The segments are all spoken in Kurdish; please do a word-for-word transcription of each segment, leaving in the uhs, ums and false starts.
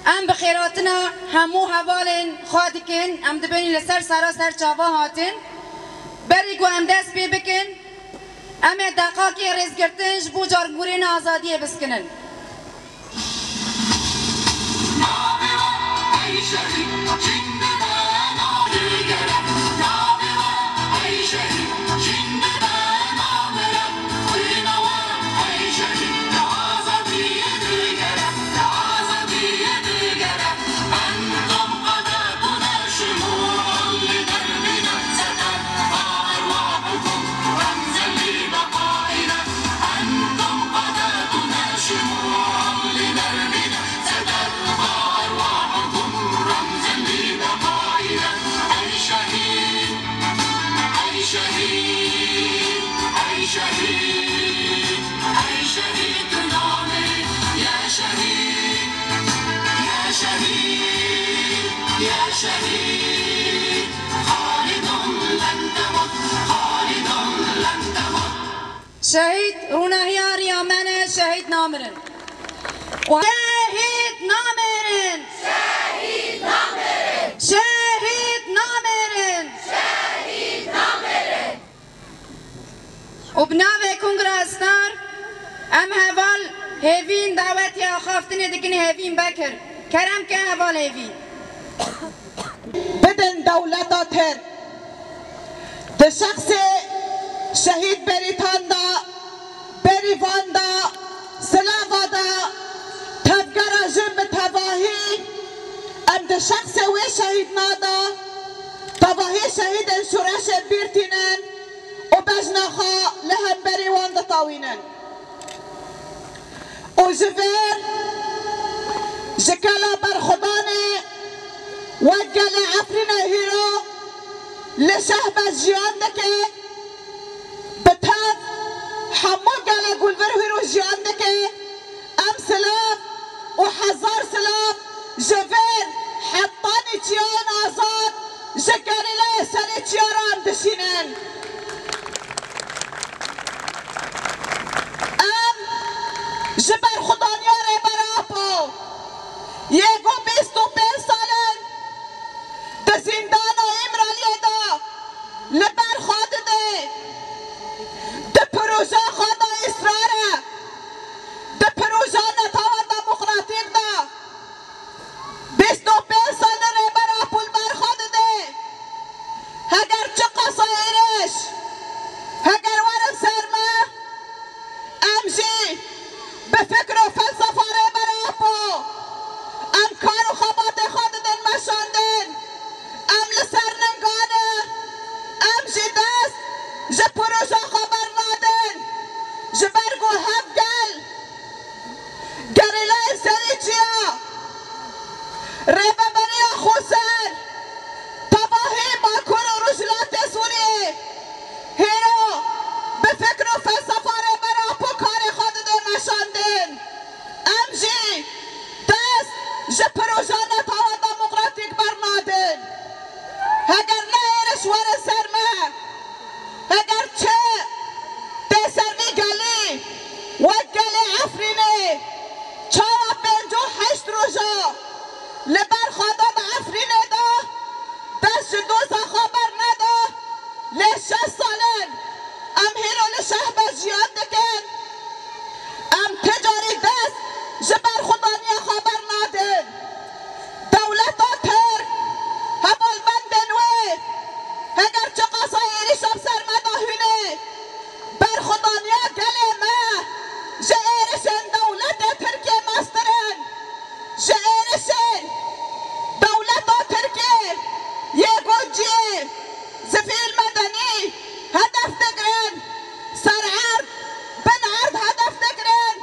Em bi xêrhatina hemû hevalên xwe dikin, em dibêjin li ser sera ser çava hatin. Berî ku em dest pê bikin, em ê deqakê rêzgirtin ji bo cargûrên azadiyê biskinin. Şehîd rûnahiyariya me ne, şehîd namirin. Şehîd namirin! Şehîd namirin! Şehîd namirin! Şehîd namirin! Û bi navê Kongra Star em heval Hêvîn dawetiya axaftinê dikin, Hêvîn Bekir. Kerem ke heval Hêvîn. Bidin dewleta Tirk. Di şexsê şehîd Berîtan de, Berîvan de, Silava de, tevgera jin bi tevahî, em di şexsê wê şehîdna de, tevahî şehîdên şoreşê bîr tînin û bejna xwe li hemberî wan ditewînin. Û ji vêr ji gela Berxwedanê wek gelê Efrînê hîro li Şehbez jiyan dike, bi tev hemû gelê Gulvir hîro jiyan dike. Em silav û hezar silav ji vêr hetanî çiyayên azad, ji gerîlayê serê çiyaran dişînin. Em ji berxwedaniya Rêber Apo yê ku bîst û pênc sal in di zîndana Îmraliyê de li ber xwe dide, di proja xwe de îsrar e, di proja netewa demokratîk de bîst û pênc sal li Rêber Apo li ber xwe dide. Heger çiqas êrîş, heger werin ser me, em jî bi fikr û felsefa Rêber Apo, em kar û xebatê xwe didin meşandin. Em li ser ningan e, em jî dest ji proja xwe bernadin. Ji ber ku hev gel, gerîlayên serî çiya, rêveberiya xweser, tevahî Bakur û Rojhilatê Sûriyê, hêro bi fikr û felsefa Rêber Apo karê xwe dide meşandin. Em jî dest ji proja netewa demokratîk bernadin. Heger ne êriş were ser me, heger çi tê ser vî gelî, wek gelê Efrînê, çawa pêncî û heşt roja li ber xwe da di Efrînê de dest ji doza xwe berneda, lê şeş sal in em hîro li Şehbez jiyan dikin. Em ti carî dest ji berxwedaniya xwe bernadin. Dewleta Tirk, hevalbendên wê, heger çiqasa êrîşa bi ser me de hûnê, berxwedaniya gelê me ji êrişên dewletê Tirkiyê mestir in. Ji êrişên dewleta Tirkiyê yê ku cihê sivîl medenî hedef digirin, ser erd, bin erd hedef digirin.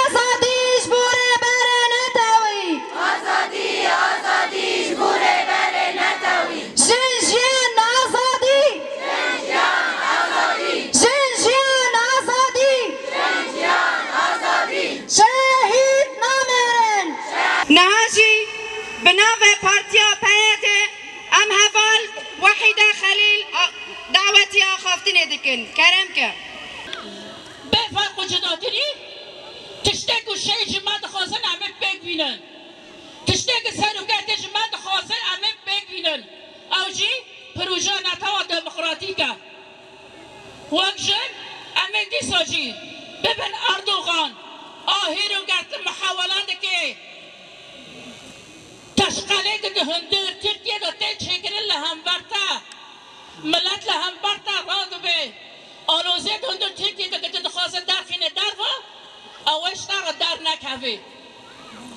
Azadî ji bo rêberê netewî! Azadî, azadî ji bo rêberê netewî! Jin jiyan azadî! Jin jiyan azadî! Jin jiyan azadî! Jin jiyan azadî! Şehîd namirin! Niha jî bi navê Partiya P Y D em heval Wehîde Xelîl a-, dawetiya axaftinê dikin. Kerem ke. Bê ferq û cudatirî, tiştê ku şehîd ji me dixwazin, em ê pêk bînin. Seroketê ji me dixwaze em ê pêk bînin. Ew jî proje netewa demokratîk e. Wek jin em ê dîsa jî bibin Erdogan a hîroger tu muhawele dike. Teşqelê di hundir Tirkiye de tê çêkirin li hember te. Milet li hember te radibe. Alozê di hundir Tirkiye de tu dixwaze derxîne derve, ew ê ji te re dernekeve.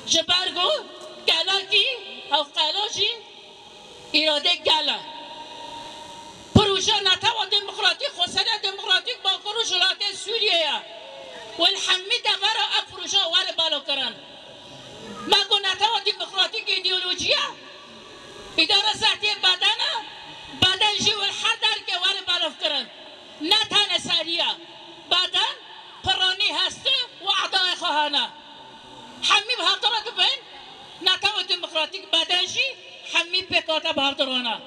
Ji ber ku gelekî hewqelo jî îradê gel e. Proje netewa demokratîk, xweseriya demokratîk Bakur û Rojhilatê Sûriyê ye. Wê li hemî devera ev proje were belakirin. Me got netewa demokratîk îdeolojiya îdara sertiyê beden e, beden jî wê li her derkê were belavkirin. Ne tenê serî ye. Beden, piranî heste û edayê xwe hene. Hemî bi hev re dibin, netewa demokratîk beden jî hemî pêk hate bi hev re ne.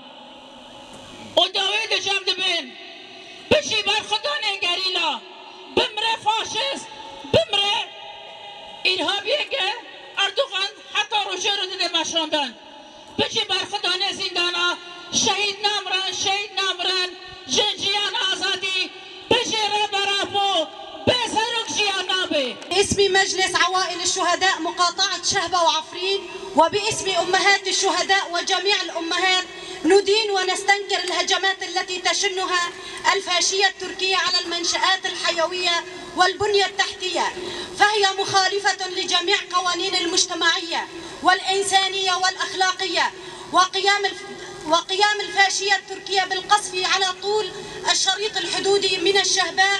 Û dawê di cem dibin, bijî berxwedanê gerîla, bimre faşist, bimre îrhabiyeke Erdogan heta rojê re dide meşandin. Bijî berxwedanê zîndana, şehîd namirin, şehîd namirin, jin jiyan azadî, bijî Rêber Apo, bê serok jiyan nabe. باسم مجلس عوائل الشهداء مقاطعة شهبة وعفرين، وباسم أمهات الشهداء وجميع الأمهات، ندين ونستنكر الهجمات التي تشنها الفاشية التركية على المنشآت الحيوية والبنية التحتية، فهي مخالفة لجميع قوانين المجتمعية والإنسانية والأخلاقية، وقيام الف-، وقيام الفاشية التركية بالقصف على طول الشريط الحدودي من الشهباء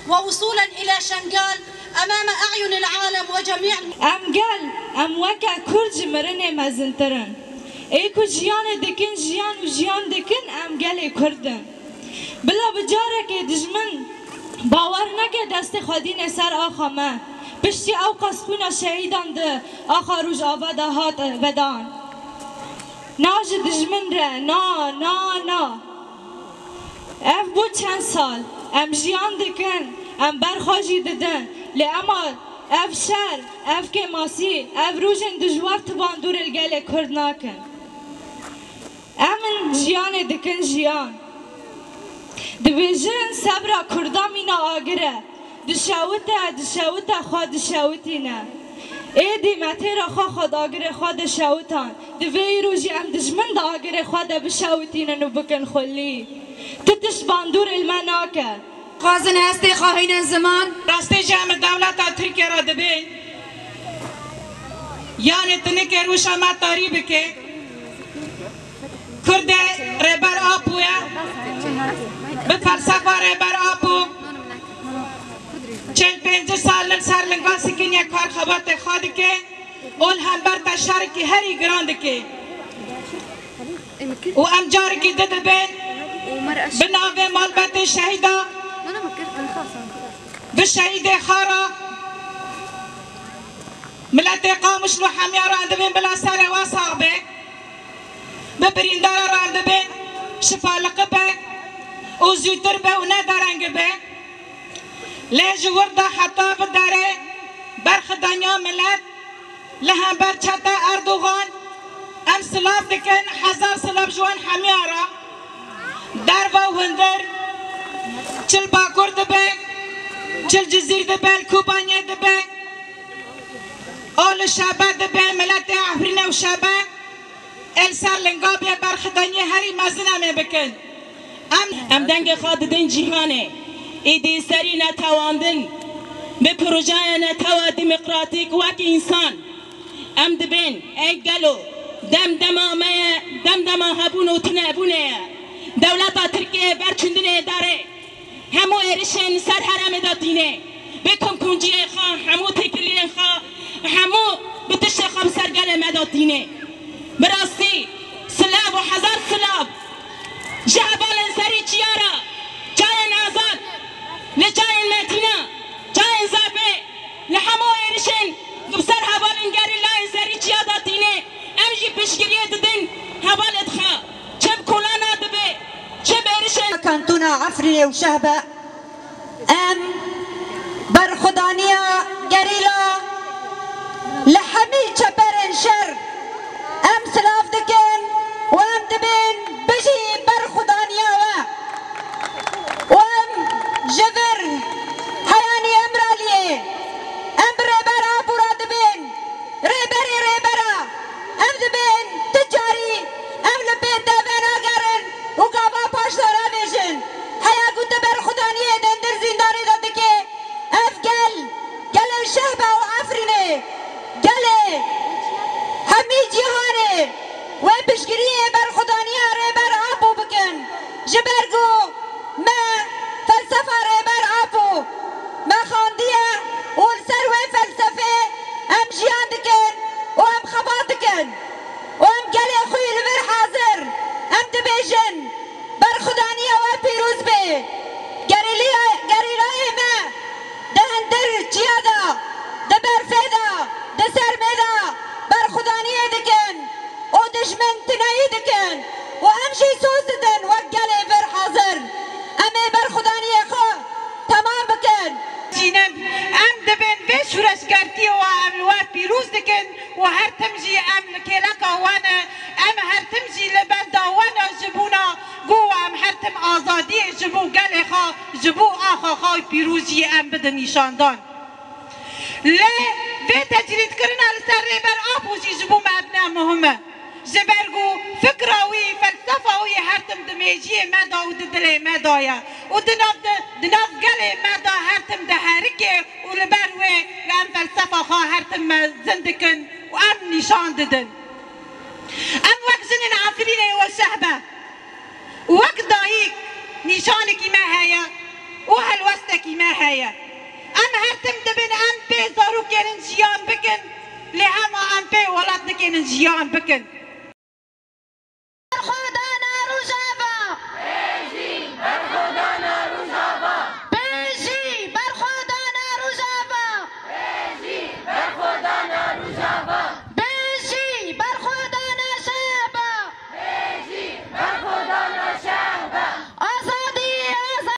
ووصولا إلى شنغال أمام أعين العالم وجميع. Em gel, em weke Kurd ji mirinê mezintir in. Ê ku jiyanê dikin jiyan û jiyan dikin, em gelê Kurd in. Bila bi carekê dijmin bawer neke destê xwe dîne ser axa me. Piştî ew qas xwîna şehîdan di axa Rojava de hat vedan. Na ji dijmin re, na, na, na. Ev bû çend sal. Em jiyan dikin, em ber xwe jî didin. Lê ema ev şer, ev kêmasî, ev rojên dijwar ti bandorê li gelê Kurd nakin. Em in jiyanê dikin jiyan. Dibêjin sebra Kurda mîna agir e. Dişewite, dişewite xwe dişewitîne. Êdî me têra xwe xwe di agirê xwe de şewitan. Divê îro jî em dijmin di agirê xwe de bişewitînin û bikin xulî. Ti tişt bandorê li me nake. Xwazin hestê xwe hînin ziman. Rastê jî em li dewleta Tirkiye re dibên. Yanê tu nikê rûşa me tarî bike. Kurdê Rêber Apo ye. Bi felsefa Rêber Apo çil pêncî sal li ser linga sikiniye kar xebatê xwe dike û li hember te şerekî herî giran dike. Û em carekî di dibên bi navê malbetê şehîda, bi şehîdê xwe re, miletê Qamişlo hemiya re em dibên bila serê we sax be. Bi birîndara re em dibên şifa liqi be û zûtir be û ne dereng be. Lê ji wir de heta bi derê berxwedaniya milet li hember çeta Erdogan, em silav dikin, hezar silav ji wan hemiya re. Derve û hundir, çil Bakur dibe, çil Cizîr dibe, li Kobaniyê dibe, û li Şebe dibe, miletê Efrînê û Şebe, ê li ser linga bê berxwedaniyê herî mezin em ê bikin. Em, em dengê xwe didin cîhanê, êdî serî netewandin, bi projeyê netewa demokratîk wek însan. Em dibên, ey gelo, dem dema me ye, dem dema hebûn û tunebûnê ye. Dewleta Tirkiyeyê ber çûndinê darê. Hemû êrişên li ser herêmê de tîne. Bi kumkunciyê xwe, hemû têkiliyên xwe, hemû bi tiştê xwe bi ser gelê me de tîne. Bi rastî, silav û hezar silav ji hevalên serî çiya re, çayên Azad, li çayên Metîna, çayên Zafê, li hemû êrişên ku bi ser hevalên gerîlayên serî çiya de tîne, em jî piştgiriyê didin hevalê dixe. Çi bi kolana dibe, çi bi êrişên. Kantona Efrînê û Şehbe, em berxwedaniya gerîla li hemî çeperên şer Piştgiriyê berxwedaniya Rêber Apo bikin. Ji ber ku me felsefa Rêber Apo me xandiye û li ser wê felsefê em jiyan dikin û em xebat dikin. Û em gelê xwe yî li vir hazir. Em dibêjin, berxwedaniya we pîroz be. Gerîliya-, gerîlayê me di hundir çiya de, di berfê de, di sermê de berxwedaniyê dikin û dijmin tineyî dikin û em jî soz didin wek gelê vir hazir. Em ê berxwedaniyê xwe temam bikin. Jî ne, em dibin vê şûreşgertiyê we em li we pîroz dikin û her tim jî em li kêleka we ne, em her tim jî li benda we ne ji bona ku em her tim azadiyê ji bo gelê xwe, ji bo axa xwe pîroz jî em bidin nîşandan. Lê vê tecrîdkirina li ser Rêber Apo jî ji bo me ne muhim e. Ji ber ku fikra wî, felsefa wî her tim di mêjiyê me de û di dilê me de ye. Û di nav, di, di nav gelê me de her tim diherike û li ber wê em felsefa xwe her tim mezin dikin û em nîşan didin. Em wek jinên Efrînê û Şehbe, wek dayik nîşanekî me heye û helwestekî me heye. Em her tim dibin em pê zarokên jiyan bikin, lê hema em pê welat nikênin jiyan bikin.